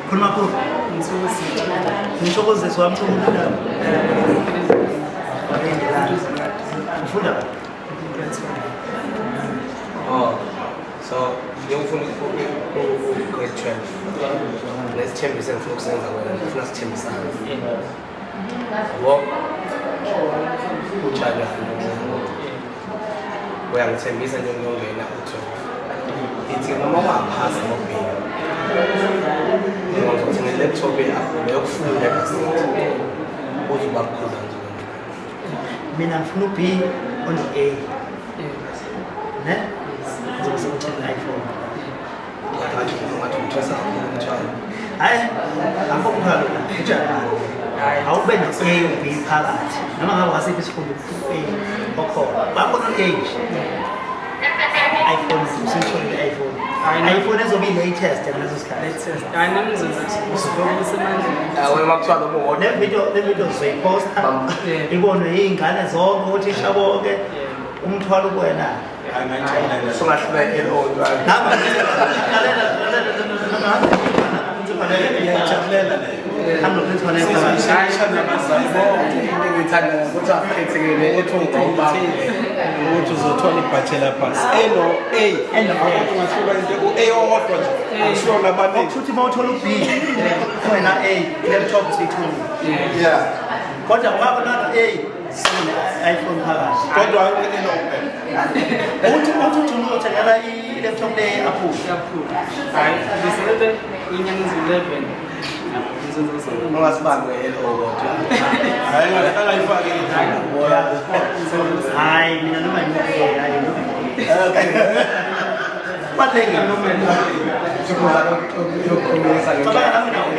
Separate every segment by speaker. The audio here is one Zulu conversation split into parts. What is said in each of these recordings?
Speaker 1: Khuluma kakhulu. Ngithokozise wami umuntu la. Ufunda ba?
Speaker 2: Oh, so ngiyofuna u-grade 12. Nesithembiso engifuna ukusenza wena, ngifuna sithembisane. Yabo? Utshala uyangithembisa nje ngiyongena u-12. Ithi noma ungaphasa ngo-B. Ngizothi nge-laptop yakho leyokufunda evarsity. Uze ubakukhuza nje.
Speaker 1: Mina ngifuna u-B ono-A. Ne? Ngizobe sengithenga i-iPhone.
Speaker 2: Ngathi umthwasa kakhulu umthwalo.
Speaker 1: Hayi, akho mthwalo la. Ujabula. Awube no-A u-B phakathi. Noma ngabe wasiphi isifundo u-A okhona. Bakhona u-A nje. iPhone usuyitholile i-iPhone. iPhone ezobe i-latest ngaleso sikhathi.
Speaker 3: Hayi nami ngizoza kusemandleni.
Speaker 2: Wena uma kuthiwa noma uwodwa.
Speaker 1: Le video sizoyiposta ibonwe iy'ngane zonke othisha bonke umthwalo kuwena.
Speaker 2: Sungahlula i-LO ntwana.
Speaker 1: Lalela, lalela,
Speaker 4: Ngiyayijabulela leyo.
Speaker 1: Hamba principal.
Speaker 4: Sizoyishayisha nabazali bonke.
Speaker 2: Into engiyithanda ukuthi akukhethekile ethi ungawubamba.
Speaker 4: Ukuthi uzothola i-bachelor pass eno A.
Speaker 1: Eno A.
Speaker 4: Ungahluka into u-A owodwa nje, akusiwona abaningi.
Speaker 1: Okusho ukuthi uma uthola u-B wena A, laptop siyitholile. Kodwa ungaba nano A sine-iPhone phakathi.
Speaker 4: Kodwa eno kuphela.
Speaker 1: Uthi ujuna uzothengela i-laptop le Apple.
Speaker 3: Hayi, ngisebenze inyanga eziwu-11. Ngizoza
Speaker 2: Ungasibambi nge-LO kodwa.
Speaker 4: Hayi, angayifaki.
Speaker 1: Hayi, mina noma yimuphi, hayi, noma balulekile.
Speaker 2: Yokukhulumisa.
Speaker 1: Cabanga nami nawo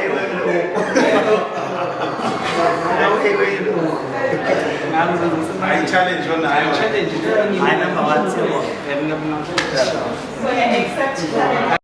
Speaker 1: A nawo A we-LO.
Speaker 4: Hayi, challenge onayo.
Speaker 3: Challenge.
Speaker 1: Hayi, number one, siyabonga.
Speaker 3: Ngiyabonga.
Speaker 5: So you accept challenge.